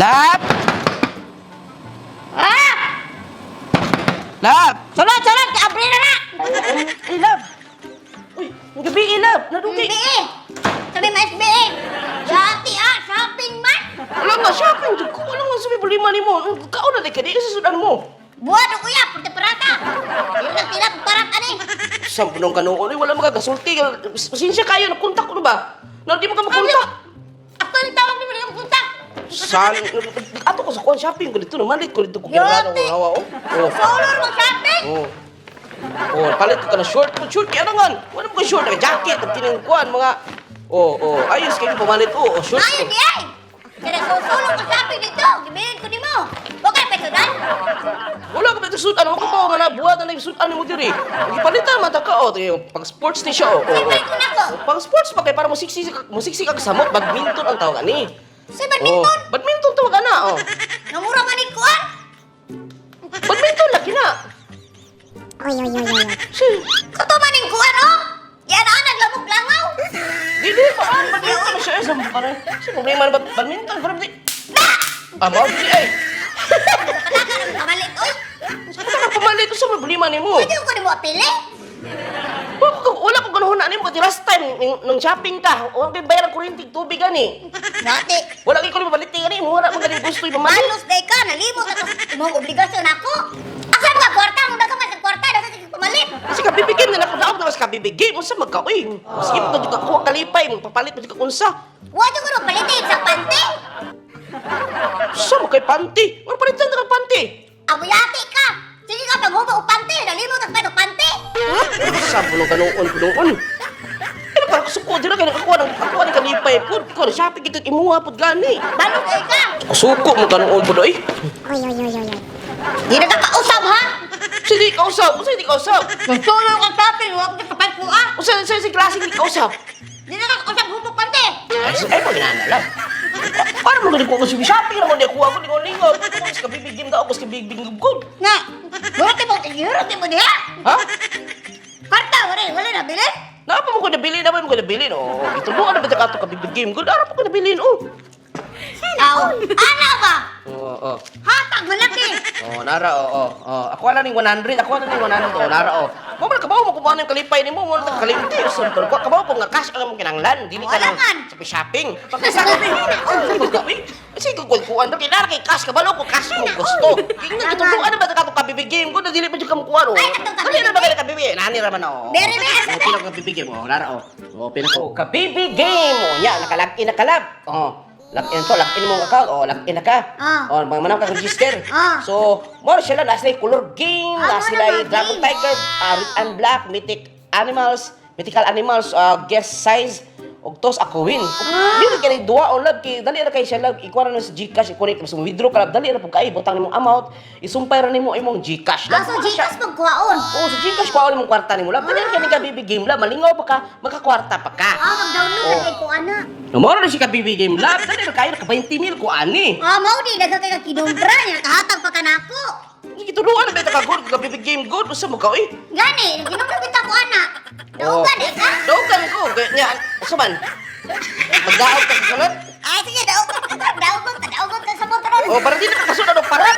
Lap! Ah! Lap! Sulod, sulod! Kaabri na na! Ay, love! Uy, ang gabi, eh, love! Nadugay! SBE! Sabi mo SBE! Dati ah, shopping man! Alam nga, shopping jud ko. Alam nga, sabi problema ni mo. Kaon na di ka, di ka sa sudan mo. Buwan o kuya, punta parata! Yung lang tila, parat ani! Sa punong kanoon, eh, wala makagasulti. Pasensya kayo, nakontak ko na ba? Na, di mo ka makontak. Ako yung tawag ni Maria punta! Saan? Ato ko sa kuwan shopping ko dito. Namalit ko dito. Kung ginagano ko hawa, oh. Oh. Solo mo shopping! Oh. Oh, palit ko ka na short. Short kaya naman. Wala mo ka short. Naka jacket, ang kinang kuwan, mga. Oh. Ayos kayo pamalit. Oh, short. Ayun di ay! Kaya susulong ko shopping dito! Gibilin ko ni mo! Huwag ka pesudan! Wala ka ba ito suit? Ano ko pa nga nabuhat na yung suit ano mo diri? Gipalitan man ta ka oh, yung pang sports ni siya oh. Oh, Siyempre ko na ko! oh. Pang sports pa kay para mo siksi ka samot, badminton ang tawag ani. Si badminton! Oh, badminton tawag ana oh. Namura man ni kuan! Badminton lagi na. Oy, oy, oy, oy, oy. Si, Kuto man ning kuan oh! Yan ah, naglamok langaw! di di pa ah, badminton na siya eh, sa pare. Sa problema na badminton pero di. Ah, mao di ay. Kalaka na kamalit oy! Sa ka pamalit sa problema nimo. Pwede ko ni mo apili? Wala ko ganahan na nimo kasi last time nung shopping ka, wala kay bayaran kuryente tubig ani. Dati, Wala kay ko mapalit ani, mo wala man gani gusto ipamalit. Malos day ka, nalimot ako imong obligasyon ako. Asa mga kwarta mo daga man sa kwarta daga sa pamalit. Kasi kabibigay na ako daog na mas kabibigay mo sa magka uy. Sige mo ka kuha kalipay mo papalit mo ka unsa. Wa jud ko palitin sa panty. Sa mo kay panty. Wala palitan na kang panty. Abuyati ka. Sige ka panghuba og panty, nalimot ako pa panty. Sa mo kanuon punuon. Ano para suko dira kay nakakuha ng akuha ng kalipay pud. Ko na shopping gid imuha pud gani. Balot ay ka. Suko mo kanuon pud oy. Oy, oy, oy, oy, oy. Di na ka kausap ha. Sa di kausap, usa di kausap. Nagsulo ka shopping, wa ko sa ko ah. Usa sa si klase di kausap. Di na ka kausap hubo panty. Ay, ay paginana lang. Para mo gani ko ko shopping na mo di kuha ko lingon-lingon. Ko sa kabibigim daw ko sa kabibigim good. Nga. Wala mo ihirot mo diha. Ha? Kwarta wala wala na bili. Napa mo ko nabili, napa mo ko nabili, no? Itulungan na ba ka ato kabibig game? Good, ara po ko nabilin, oh. Aw, ana ba? Oo, oo. Hatag malaki. Oh, nara, oo, oo. Ako na ning 100, ako na ning 100, oh, nara, oh. Mo man kabaw mo kung ano yung kalipay nimo, mo na kalimti. So, ko kabaw ko nga cash ang imong kinahanglan, dili ka Wala nang man. sa shopping. Pagkasakit ni. Sige ko kuan do kinara kay cash kabalo ko cash mo gusto. Tingnan gitulungan na ba ka ato kabibig game? Good, dili pa jud ka mukuan, oh. Ay, katong Dali na ba kayo kabibig? Nani ra man, oh. Bere, bere. Oh, pila ka kabibig game, oh, nara, oh. Oh, pila ko. Kabibig game, oh. Nya, nakalagin na kalab. Oh. Log in to, log in mo ang account. Oh, log in na ka. Ah. Oh, mga manam ka register. Ah. So, more sila na sila color game, Ah, na mo sila na mga Dragon game. Tiger, red and black, mythic animals, mythical animals, guest size, ug tos ako win. Ah. Dili kay duwa o love kay dali ra kay siya love ikuha ra na sa GCash i-connect mo sa withdraw ka love dali ra pud kay butang nimong amount isumpay ra nimo imong GCash Ah, so Gcash pagkuhaon. Oh, sa GCash kuha nimong kwarta nimo love. Dali ra kay ni ka BB game love malingaw pa ka makakwarta pa ka. Ah, mag-download na Oh. kay ko ana. Moro na siya ka BB game love dali ra kayo naka 20 mil ko ani. Ah, mao di daghang kay ka kinumpra niya nakahatag pa kanako. Sige, tulungan na ba ka good ka BB game good usa mo ka oy. Gani, ginumpra kita ko ana. Daugan eh ka? Daugan ko. Nya, usa man. Magdaog ka sa sunod. Ay sige, daugan ka, daugan ka, daugan ka sa motor. Oh, para di na ka kasunod og parat.